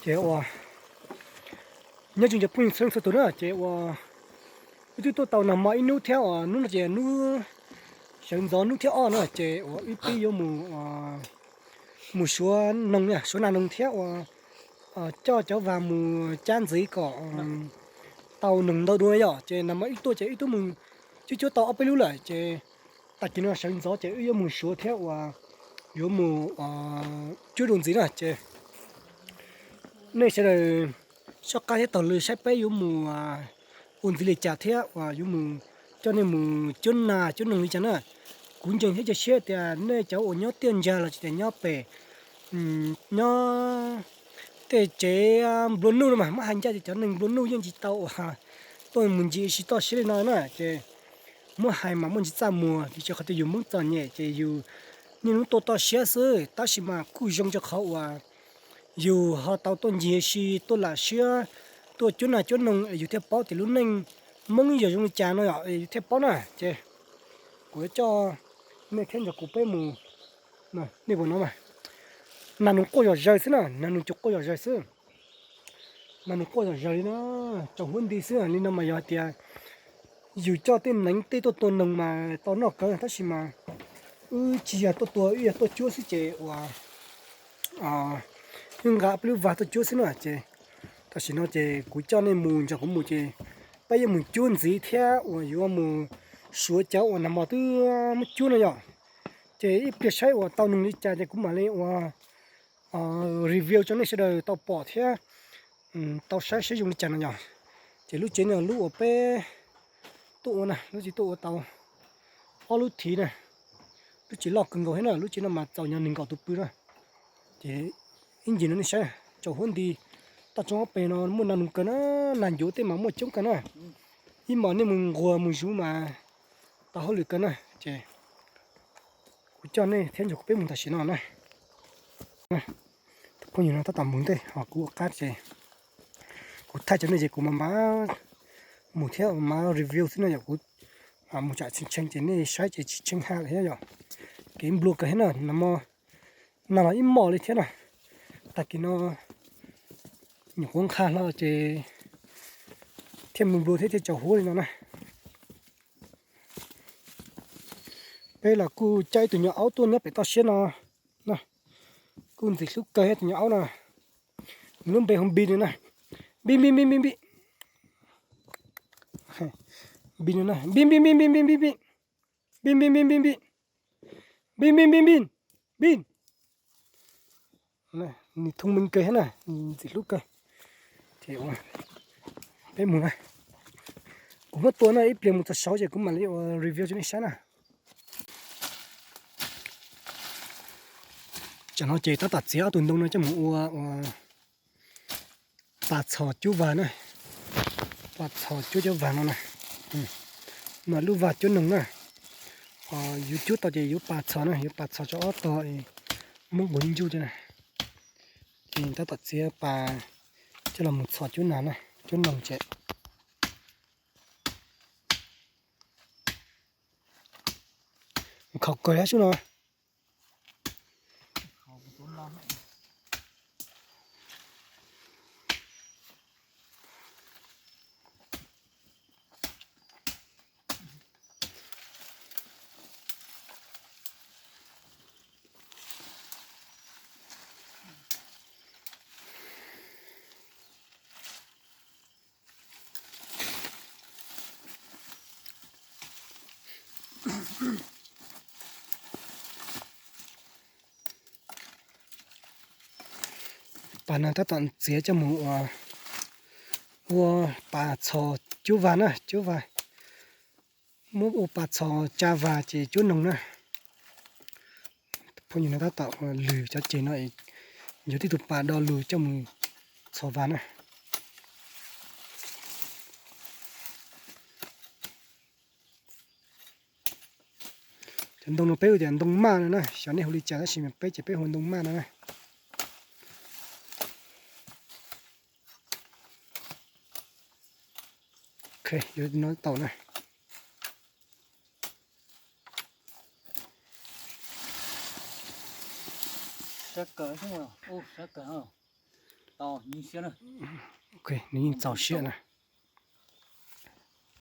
Ces uas nyob zoo cov phooj ywg txhua leej txhua tus na, ces uas wb twb tuaj tau nag hmo ib hnub thiab uas hnub no ces hnub sawv ntxov hnub thib ob na, ces uas wb pib yuav mus, mus suav noog, suav nas noog thiab uas coj cov vas mus cab ntxiv kom tau noog ntau dua yom. Ces nag hmo wb tuaj ces wb twb mus cuab cuab tau ob peb lub lawm, ces tag kis no sawv ntxov ces wb yuav mus suav thiab uas yuav mus cuab dua ntxiv na. Ces nej sawv daws soj qab thiab taug lw saib peb yuav mus ua ntxiv li cas thiab uas yuav mus coj nej mus cuab nas cuab noog li cas na. Kuv ntseeg thiab cia siab tias nej cov uas nyob tiaj ntsag los tsis tias nyob pem, nyob tej tsev nplua nuj no mas muab hais ncaj ces cov neeg nplua nuj yeej tsis tau uas tuaj mus ncig ua si toj siab li no na. Ces muab hais mas muaj ntsis txaj muag, vim rau qhov tias yus Hmoob txom nyem ces yus niaj hnub tuaj toj siab xwb, tab sis mas kuj zoo rau qhov uas yus ho tau tuaj ncig ua si, tuaj lam siab, tuaj cuab nas cuab noog es yus thiaj paub tias lub neej Hmoob yog zoo li cas no yom, yus thiaj paub na. Ces kuv yuav coj nej thiab nrog kuv peb mus. Nej puas hnov mas, nas noog quaj zom zaws xwb na, nas noog tsuas quaj zom zaws xwb. Nas noog quaj zom zaws li no, tsaus huab nti xwb. Li no mas yog hais tias yus coj tej neev tej tuaj tua noog mas tau noj kawg, tab sis mas wb tsis yog tuaj tua, wb yog tuaj cuab xwb ces uas wb nqa peb lub vas tuaj cuab xwb na. Ces tam sim no ces kuv coj nej mus, nrog kuv mus ces peb yuav mus cuab ntxiv thiab uas yuav mus suav cov uas nag hmo twb muab cuab no yom. Ces ib pliag saib uas tau noog li cas ces kuv mam li ua review rau nej sawv daws tau pom thiab tau saib saib zoo li cas no yom. Ces lub tsev no lub uas peb tuaj ua na, lub tsev tuaj ua tau ob lub thiv na. Lub tsev loj kawg nkaus thiab na, lub tsev no mas txaus nyob nees nkaum tus pw na. Ces ib ncig no nej saib, tsaus huab nti. Toj roob ob peg no muaj nas noog kawg na, nas ncuav tej mas muaj coob kawg na. Ib hmos nej mus nquag mus zuv mas tau hauj lwm kawg na. Ces kuv coj nej thiab nrog kuv peb mus tam sim no na. Phooj ywg no tab tom mus ntej ho kuv ua qab ces kuv thaij cov nej ces kuv mam mam mus thiab mam review xwb no yom. Kuv mus tsam tshee tshee ces nej saib ces tsis tshee ha lawm thiab yom. Kev nplua kawg thiab na, nag hmo nag los ib hmos li thiab na. Tag kis no nyuam qhuav nqha hlo ces thiaj mus nplua thiab thiaj tsaus huab li no na. Peb los kuj coj ib tug nyuam aub tuaj nyob pem toj siab no na, kuj ntxim hlub kawg thiab tus nyuam aub no. Nws lub npe hu Npis no na. Npis Npis Npis Npis Npis. Npis no na, Npis Npis Npis Npis Npis Npis Npis. Npis Npis Npis Npis Npis. Npis Npis Npis Npis Npis. Nws thoob meej kawg thiab na, nws ntxim hlub kawg. Ces peb mus na. Kuv muab tua no ib pliag mus txog saud ces kuv mam li ua review rau nej saib na. Tsam no ces tab tom txiav ob tug ntoo no coj mus ua, ua pas txhos cuab vas na. Pas txhos cuab cov vas no na. Mas lub vas cuab noog na. Yuav cuab tau ces yuav pas txhos na, yuav pas txhos rau ob tog, muab nquag ntsuj thiab na. Ces tab tom txiav pas coj los mus txhos cuab nas na, cuab noog ces. Khaus kawg thiab sub no. Pas no tab tom txiav coj mus ua, ua pas txhos cuab vas na, cuab vas. Muab ua pas txhos tsa vas ces cuab noog na. Phooj ywg no tab tom lwg cov ceg no, yuav tib tug pas do lug coj mus txhos vas na. Cov ntoo no peb hu tias ntoo maj no na, xyov nej hu li cas tab sis peb ces peb hu ntoo maj no na. Ok, yuav no tau na. Nws yeej txaus siab na.